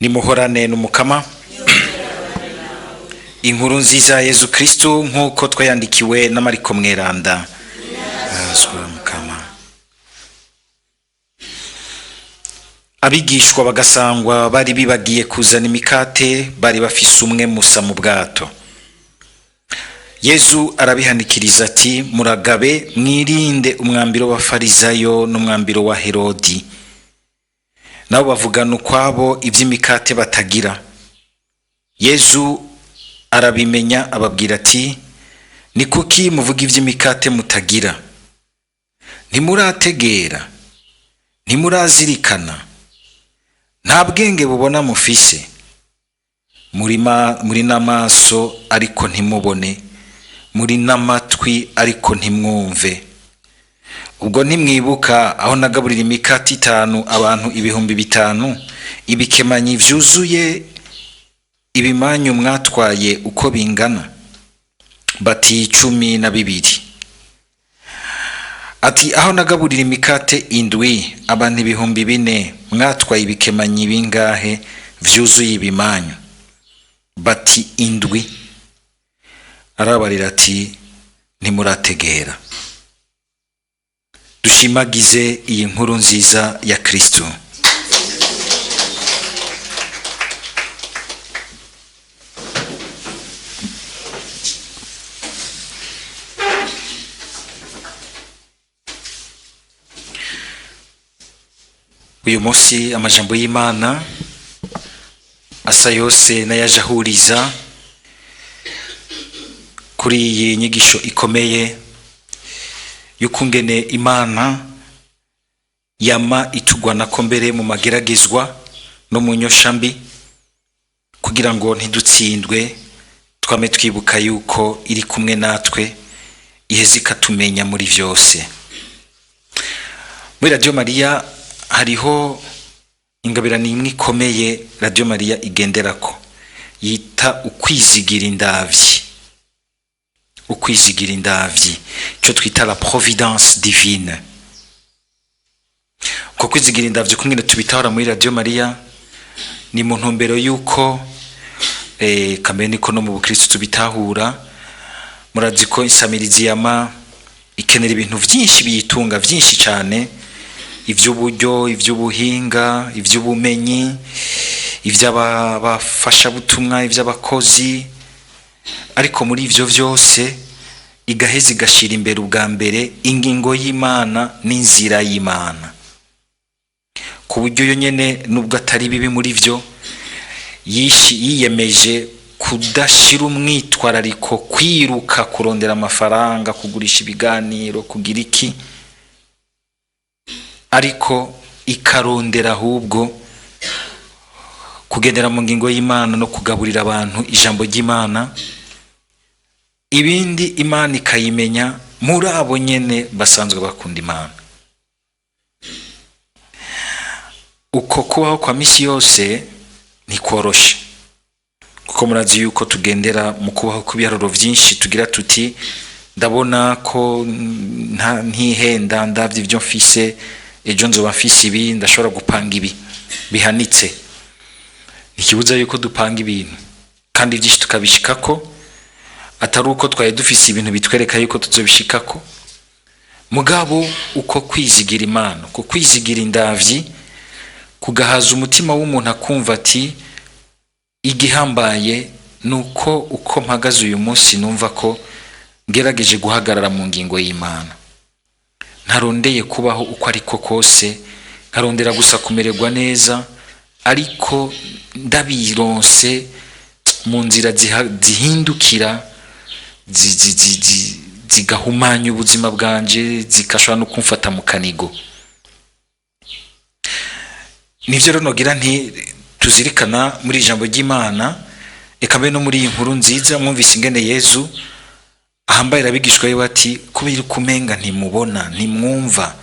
Nimuhorane n'Umukama. Inkuru nziza ya Yezu Kristu nk'uko twayandikiwe na Mariko Mweranda. Azwa Mukama. Abigishwa bagasangwa bari bibagiye kuzana imikate, bari bafise umwe musa mu bwato. Yezu arabihanikiriza ati: muragabe, mwirinde umwambiro w'Abafarizayo n'umwambiro wa Herodi. Nabo bavugana ukwabo iby'imikate batagira. Yezu arabimenya, ababwira ati: ni kuki muvuga iby'imikate mutagira? Ntimurategera, ntimurazirikana, nta bwenge bubona mufise? Muri n'amaso ariko ntimubone, muri n'amatwi ariko ntimwumve. Ubwo ntimwibuka aho nagaburira imikate 5 abantu 5000, ibikemanyi vyuzuye ibimanyu mwatwaye uko bingana? Bati 12. Ati aho nagaburira imikate 7 abantu 4000, mwatwaye ibikemanyi bingahe vyuzuye ibimanyu? Bati 7. Arabarira ati ntimurategera. Dushimagize iyi nkuru nziza ya Kristo. Uyu munsi amajambo y'Imana asa yose n'ayaje ahuriza kuri iyi nyigisho ikomeye y'ukungene Imana yama itugwanako mbere mu mageragezwa no mu nyoshambi, kugira ngo ntidutsindwe, twame twibuka yuko iri kumwe natwe, iheze ikatumenya muri vyose. Muri Radio Maria hariho ingabirano imwe ikomeye Radio Maria igenderako, yita ukwizigira indavyi. Ukwizigira indavyi, ico twita la providence divine. Uko kwizigira indavyi kumwe tubitahora muri Radio Maria ni mu ntumbero yuko kamere niko no mu bukristo tubitahura. Murazi ko insamirizi yama ikenera ibintu vyinshi biyitunga vyinshi cane, ivy'uburyo, ivy'ubuhinga, ivy'ubumenyi, ivy'abafashabutumwa, ivy'abakozi. Ariko muri ivyo vyose igaheza igashira imbere ubwa mbere ingingo y'Imana n'inzira y'Imana, ku buryo yo nyene nubwo atari bibi muri vyo, yiyemeje kudashira umwitwarariko kwiruka kurondera amafaranga, kugurisha ibiganiro, kugira iki, ariko ikarondera ahubwo kugendera mu ngingo y'Imana no kugaburira abantu ijambo ry'Imana. Ibindi Imana ikayimenya muri abo nyene basanzwe bakunda Imana. Uko kubaho kwa misi yose ntikworoshe, kuko murazi yuko tugendera mu kubaho kw'ibiharuro vyinshi, tugira tuti ndabona ko ntihenda, ndavye ivyo mfise, ejo nzoba mfise ibi, ndashobora gupanga ibi bihanitse. Ntikibuza yuko dupanga ibintu kandi vyinshi tukabishikako, atari uko twari dufise ibintu bitwereka yuko tuzobishikako. Mugabo uko kwizigira Imana, uko kwizigira indavyi, kugahaza umutima w'umuntu akumva ati igihambaye nuko uko mpagaze uyu munsi numva ko ngerageje guhagarara mu ngingo y'Imana, ntarondeye kubaho uko ariko kose, nkarondera gusa kumererwa neza, ariko ndabironse mu nzira zihindukira zigahumanya ubuzima bwanje, zikashobora no kumfata mu kanigo. Nivyo rero nogira nti tuzirikana muri ijambo ry'Imana, eka mbe no muri iyi nkuru nziza. Mwumvise ingene Yezu ahambarira abigishwa biwe ati kubera kumenga ntimubona, ntimwumva,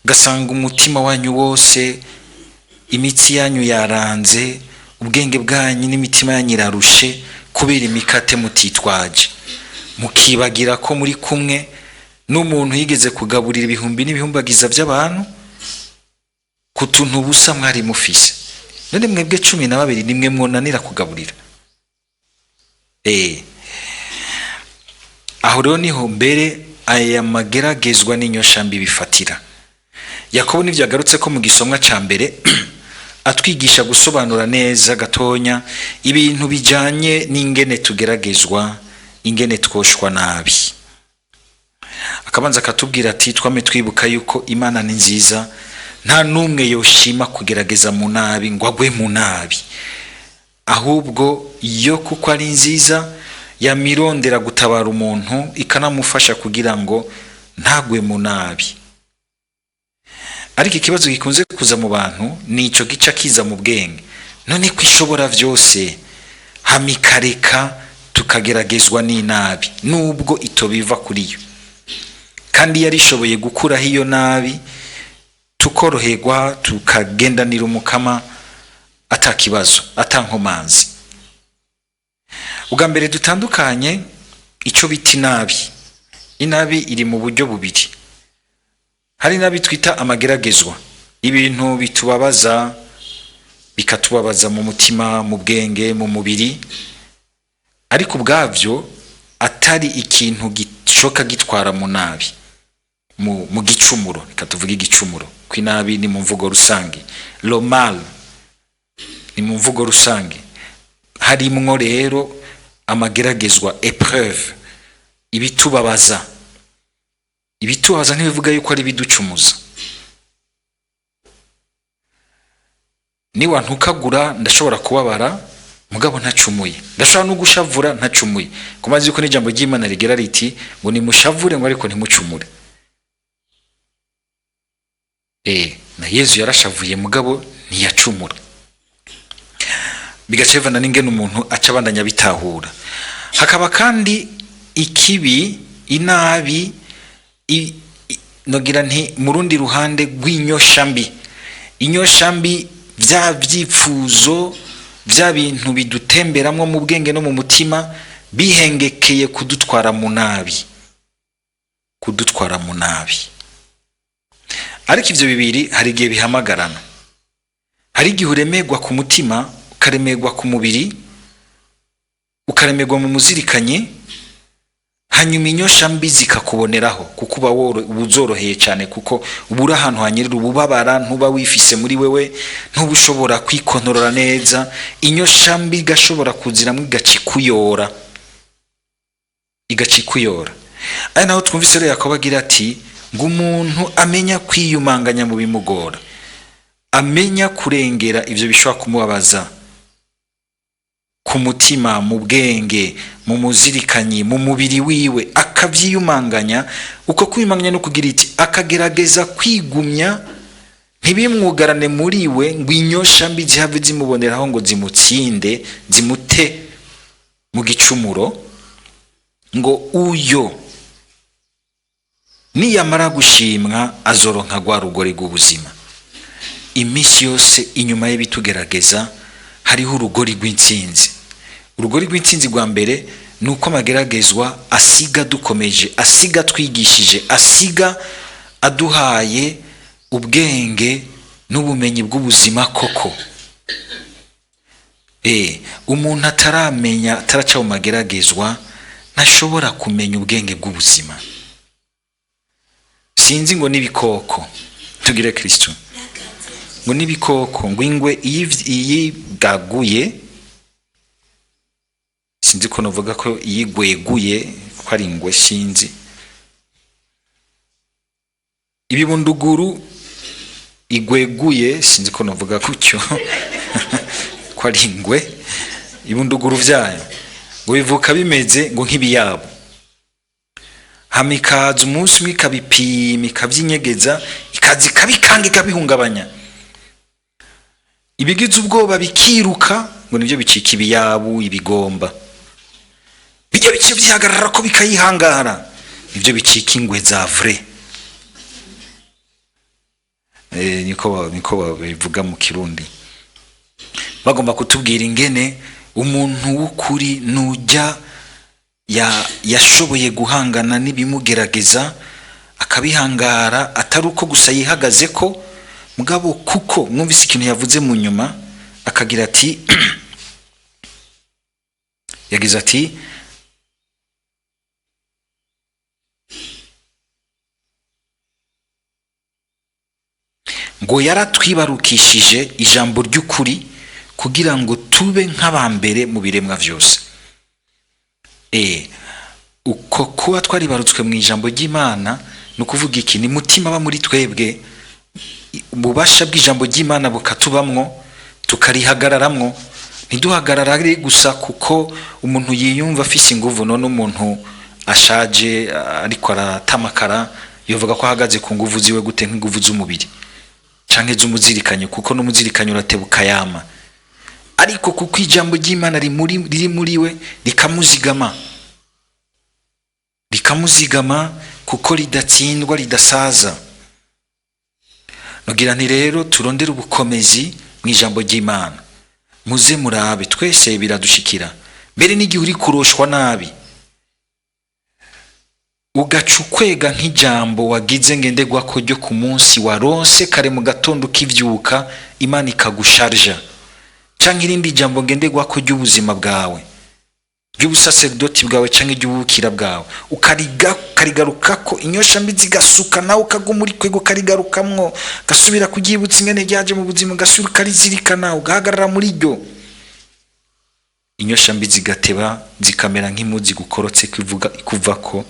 gasanga umutima wanyu wose, imitsi yanyu yaranze, ubwenge bwanyu n'imitima yanyu irarushe kubera imikate mutitwaje, mukibagira ko muri kumwe n'umuntu yigeze kugaburira ibihumbi n'ibihumbagiza by'abantu ku tuntu busa mwari mufise. None mwebwe 12 nimwe mwonanira kugaburira? Aho rero niho mbere aya mageragezwa n'inyosha mbi bifatira. Yakobo nivyo yagarutse ko mu gisomwa ca mbere, atwigisha gusobanura neza gatonya ibintu bijanye n'ingene tugeragezwa, ingene twoshwa nabi. Akabanza akatubwira ati twame twibuka yuko Imana ni nziza, nta n'umwe yoshima kugerageza mu nabi ngo agwe mu nabi, ahubwo yo kuko ari nziza yamirondera gutabara umuntu ikanamufasha kugira ngo ntagwe mu nabi. Ariko ikibazo gikunze kuza mu bantu ni ico gica kiza mu bwenge: none ko ishobora vyose, hamikareka tukageragezwa n'inabi, nubwo itobiva kuri yo, kandi yarishoboye gukuraho iyo nabi tukoroherwa, tukagendanira umukama atakibazo, atankomanzi? Ubwa mbere dutandukanye ico bita inabi. Inabi iri mu buryo bubiri. Hari inabi twita amageragezwa, ibintu bitubabaza, bikatubabaza mu mutima, mu bwenge, mu mubiri, ariko ubwabyo atari ikintu gishoka gitwara mu nabi, mu gicumuro. Reka tuvuge igicumuro, ko inabi ni mu mvugo rusange, le mal ni mu mvugo rusange. Harimwo rero amageragezwa, épreuve, ibitubabaza. Ibitubabaza ntibivuga yuko ari ibiducumuza. Niwa ntukagura ndashobora kubabara, mugabo ntacumuye. Ndashobora no gushavura ntacumuye, kumaze yuko n'ijambo ry'Imana rigera riti ngo nimushavure ngo ariko ntimucumure. Na Yezu yarashavuye mugabo ntiyacumura. Bigaca bivana n'ingene umuntu aca abandanya bitahura. Hakaba kandi ikibi, inabi, nogira nti mu rundi ruhande rw'inyosha mbi. Inyosha mbi, vya vyipfuzo, vya bintu bidutemberamwo mu bwenge no mu mutima, bihengekeye kudutwara mu nabi, kudutwara mu nabi. Ariko ivyo bibiri hari igihe bihamagarana. Hari igihe uremerwa ku mutima, ukaremerwa ku mubiri, ukaremerwa mu muzirikanye, hanyuma inyosha mbi zikakuboneraho, kuko uba uzoroheye cyane, kuko uba uri ahantu hanyerera, ububabara, ntuba wifise muri wewe, ntuba ushobora kwikontorora neza. Inyosha mbi igashobora kuziramwo igacikuyora, igacikuyora. Ari naho twumvise rero Yakobo agira ati ngo umuntu amenya kwiyumanganya mu bimugora, amenya kurengera ivyo bishobora kumubabaza ku mutima, mu bwenge, mu muzirikanyi, mu mubiri wiwe, akavyiyumanganya. Uko kwiyumanganya no kugira iti akagerageza kwigumya ntibimwugarane muri we, ngo inyosha mbi zihave zimuboneraho ngo zimutsinde, zimute mu gicumuro. Ngo uyo niyamara gushimwa azoronka rwa rugori rw'ubuzima. Iminsi yose inyuma y'ibitugerageza hariho urugori rw'intsinzi. Urugori rw'intsinzi rwa mbere ni uko amageragezwa asiga dukomeje, asiga twigishije, asiga aduhaye ubwenge n'ubumenyi bw'ubuzima koko. Umuntu ataramenya, ataraca mu mageragezwa, ntashobora kumenya ubwenge bw'ubuzima. Sinzi ngo n'ibikoko, tugire Kristo, ngo n'ibikoko, ngo ingwe iyibwaguye, sinzi ko novuga ko iyigweguye ko ari ingwe, sinzi, ibibunduguru igweguye, sinzi ko novuga gutyo ko ari ingwe, ibunduguru vyayo ngo bivuka bimeze ngo nk'ibiyabo, hama ikaza umunsi umwe ikabipima, ikavyinyegeza, ikaza ikabikanga, ikabihungabanya, ibigize ubwoba bikiruka, ngo nivyo bicika ibiyabu, ibigomba bijya bice vyihagarara ko bikayihangara, nivyo bicika ingwe za vrai. Niko babivuga mu Kirundi. Bagomba kutubwira ingene umuntu w'ukuri nujya yashoboye guhangana n'ibimugerageza akabihangara, atari uko gusa yihagaze ko, mugabo kuko mwumvise ikintu yavuze mu nyuma Akagira ati, yagize ati: "Ngo yaratwibarukishije ijambo ry'ukuri kugira ngo tube nk'abambere mu biremwa vyose." Uko kuba twaribarutswe mu ijambo ry'Imana ni ukuvuga iki? Ni mutima aba muri twebwe, ububasha bw'ijambo ry'Imana bukatubamwo, tukarihagararamwo. Ntiduhagarara gusa kuko umuntu yiyumva afise inguvu. None umuntu ashaje ariko aratamakara yovuga ko ahagaze ku nguvu ziwe gute, nk'inguvu z'umubiri canke z'umuzirikanyo? Kuko n'umuzirikanyo uratebuka yama. Ariko kuko ijambo ry'Imana riri muri we, rikamuzigama, rikamuzigama kuko ridatsindwa, ridasaza. Nogira nti rero turondere ubukomezi mu ijambo ry'Imana. Muze murabe, twese biradushikira. Mbere n'igihe uri kuroshwa nabi, ugaca ukwega nk'ijambo wagize ngenderwako ryo ku munsi waronse kare mu gatondo ukivyuka, Imana ikagusharja, canke irindi jambo ngenderwako ry'ubuzima bwawe, ry'ubusaserdoti bwawe canke ry'ubukira bwawe, ukarigarukako, inyosha mbi zigasuka, nawe ukaguma uri kwega, ukarigarukamwo, ugasubira kuryibutsa ingene ryaje mu buzima, ugasubira ukarizirikana, ugahagarara muri ryo, inyosha mbi zigateba zikamera nk'impuzu igukorotse ikuvako,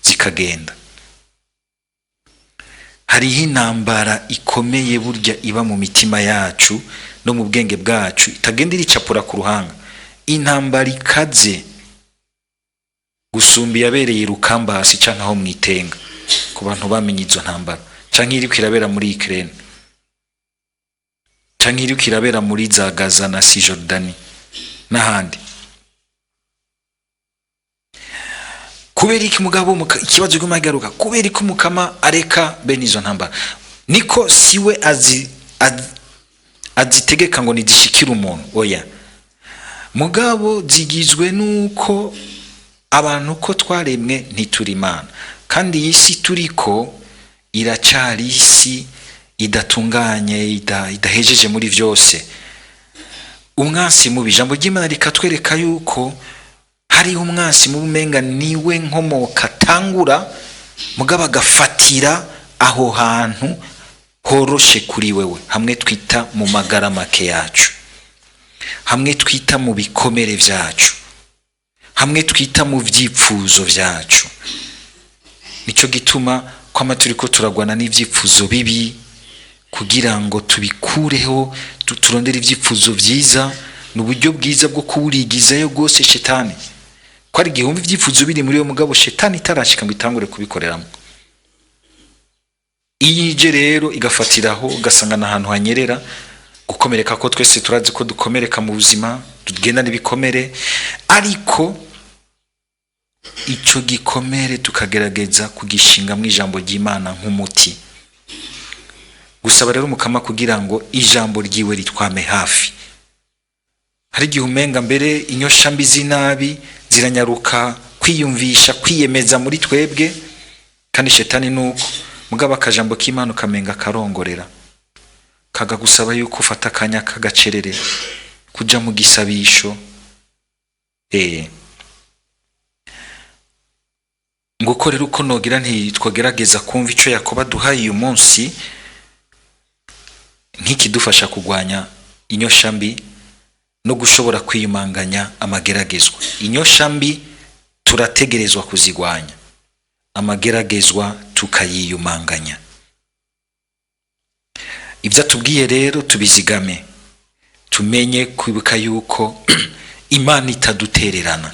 zikagenda. Hariho intambara ikomeye burya iba mu mitima yacu no mu bwenge bwacu, itagenda iricapura ku ruhanga, intambara ikaze gusumba iyabereye Rukambasi canke aho mwitenga ku bantu bamenye izo ntambara, canke iriko irabera muri Ukraine, canke iriko irabera muri za Gaza na Cisjordanie n'ahandi. Kubera iki mugabo ikibazo cy'umagaruka, kubera iki Umukama areka bene izo ntambara? Niko siwe azitegeka ngo nizishikire umuntu, oya. Mugabo zigizwe nuko abantu ko twaremwe ntituri Imana, kandi iyi si turiko iracari isi idatunganye, idahejeje muri vyose. Umwansi mubi, ijambo ry'Imana rikatwereka yuko hariho umwansi mubi, umenga niwe nkomoka atangura, mugabo agafatira aho hantu horoshe kuri wewe, hamwe twita mu magara make yacu, hamwe twita mu bikomere vyacu, hamwe twita mu vyipfuzo vyacu. Nico gituma kwama turiko turagwana n'ivyifuzo bibi kugira ngo tubikureho, turondere ivyifuzo vyiza. Ni uburyo bwiza bwo kuwurigizayo rwose shetani, ko ari igihumbi ivyifuzo biri muri uwo mugabo, shetani itarashika ngo itangure kubikoreramo. Iyo ije rero igafatiraho, ugasanga ni ahantu hanyerera gukomereka, ko twese turazi ko dukomereka mu buzima, tugendana ibikomere, ariko ico gikomere tukagerageza kugishinga mu ijambo ry'Imana nk'umuti. Gusaba rero Umukama kugira ngo ijambo ryiwe ritwame hafi. Hari igihe umenga mbere inyosha mbi z'inabi ziranyaruka kwiyumvisha, kwiyemeza muri twebwe, kandi shetani nuko. Mugabo akajambo k'Imana ukamenga karongorera, kagagusaba yuko ufata akanya k'agacerere kuja mu gisabisho. Nguko rero uko nogira ntitwogerageza kumva ico Yakobo aduhaye uyu munsi nk'ikidufasha kugwanya inyosha mbi no gushobora kwiyumanganya amageragezwa. Inyosha mbi turategerezwa kuzigwanya, amageragezwa tukayiyumanganya. Ibyo atubwiye rero tubizigame, tumenye kwibuka yuko Imana itadutererana.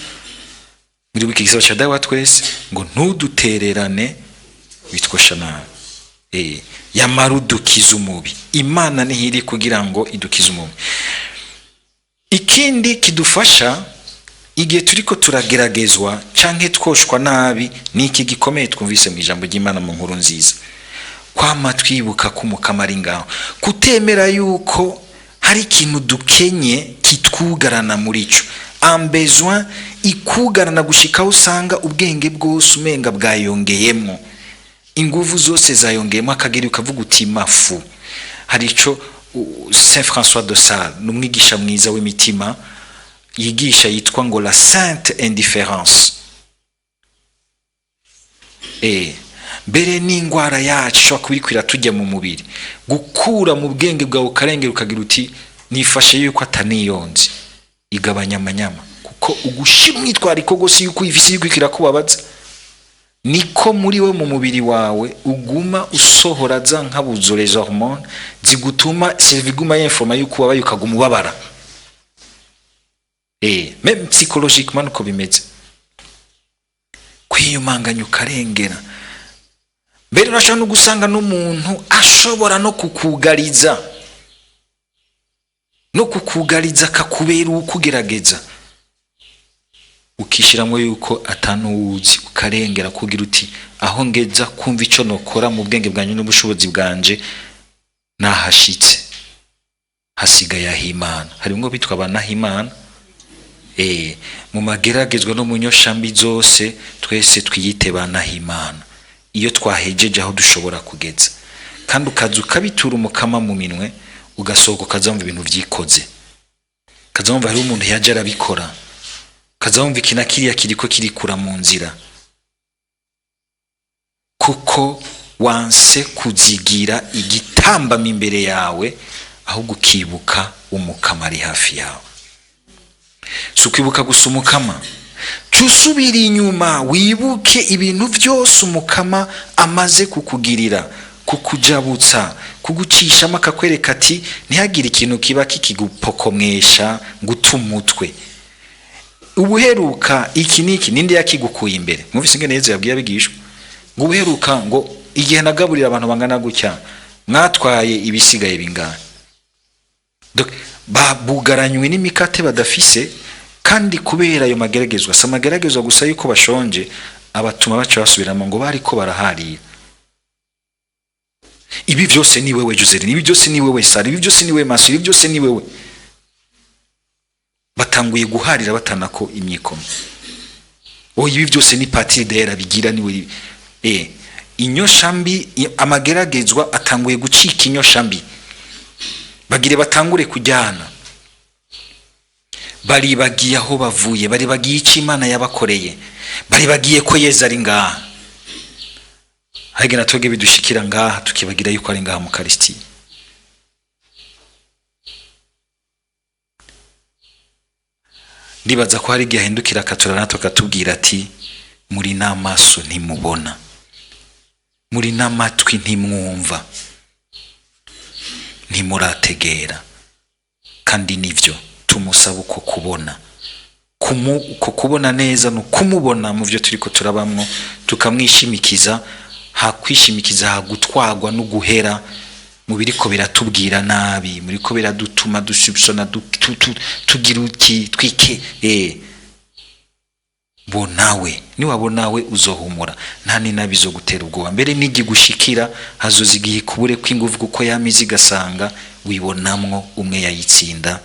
Muri wiki gisaba cha Dawe twese ngo ntudutererane bitwosha nabi, yamara udukiza umubi. Imana nihiri kugira ngo idukize umubi. Ikindi kidufasha igihe turiko turageragezwa canke twoshwa nabi ni iki gikomeye twumvise mu ijambo ry'Imana mu nkuru nziza: kwama twibuka ko Umukama ari ngaho, kutemera yuko hari ikintu dukenye kitwugarana muri cyo, un besoin ikugarana gushika aho usanga ubwenge bwose umenga bwayongeyemwo, inguvu zose zayongeyemo, akagira ukavuga uti mafu hari ico. Saint François de Sales ni umwigisha mwiza w'imitima, yigisha yitwa ngo la sainte indifférence. Mbere n'ingwara yacu ishobora kuba iriko iratujya mu mubiri, gukura mu bwenge bwawe ukarengera, ukagira uti nifashe yuko ataniyonze, igabanya amanyama, kuko ugushira umwitwariko gose yuko uyifise, yuko irakubabaza, niko muri we mu mubiri wawe uguma usohora za nkabuzo, les hormones zigutuma cerveau iguma y'informa yuko ubabaye, ukaguma ubabara. Même psychologiquement nuko bimeze, kwiyumanganya ukarengera. Mbere urashobora no gusanga n'umuntu ashobora no kukugariza akakubera ukugerageza, ukishyiramo yuko atanuwuzi, ukarengera, kugira uti aho ngeza kumva ico nokora mu bwenge bwanjye n'ubushobozi bwanje nahashitse, hasigaye ahimana. Harimwo bitwa abanahimana. Mu mageragezwa no mu nyoshambi zose, twese twiyite banahimana iyo twahejeje aho dushobora kugeza, kandi ukaza ukabitura Umukama mu minwe, ugasohoka ukaza wumva ibintu vyikoze, ukaza wumva hariho umuntu yaje arabikora, ukaza wumva iki na kiriya kiriko kirikura mu nzira, kuko wanse kuzigira igitambama imbere yawe, ahubwo ukibuka Umukama ari hafi yawe. Si ukwibuka gusa Umukama, cusubira inyuma wibuke ibintu byose Umukama amaze kukugirira, kukujabutsa, kugucishamo, akakwereka ati ntihagire ikintu kiba kikigupokomwesha guta umutwe. Ubuheruka iki n'iki, ninde yakigukuye imbere? Mwumvise ingene Yezu yabwiye abigishwa ngo ubuheruka, ngo igihe nagaburira abantu bangana gutya, mwatwaye ibisigaye bingana? Donc, babugaranywe n'imikate badafise, kandi kubera ayo mageragezwa, si amageragezwa gusa yuko bashonje, abatuma baca basubiramo ngo bariko baraharira. Ibi byose ni wewe Joseline, ibi byose ni wewe Sara, ibi byose ni wewe Maso, ibi byose ni wewe. Batanguye guharira batanako imyikomo. Oya, ibi byose ni patiri dera bigira niwe. Inyosha mbi, amageragezwa atanguye gucika inyosha mbi, bagire batangure kujyana, baribagiye aho bavuye, baribagiye icyo Imana yabakoreye, baribagiye ko Yezu ari ngaha. Harige na twebwe bidushikira ngaha, tukibagira yuko ari ngaha mu Karisitiya. Ndibaza ko hari igihe ahindukira akatura natwe akatubwira ati muri n'amaso ntimubona, muri n'amatwi ntimwumva, ntimurategera. Kandi nivyo tumusaba uko kubona, uko kubona neza ni ukumubona mu byo turiko turabamwo, tukamwishimikiza, hakwishimikiza hagutwagwa no guhera mu biriko biratubwira nabi, muriko biradutuma dusubsona, tugira uti twike. Bonawe niwabonawe uzohumura, nta n'inabi zo gutera ubwoba. Mbere n'igigushikira hazoza igihe kubure kw'inguvu, kuko yamizi igasanga wibonamwo umwe yayitsinda.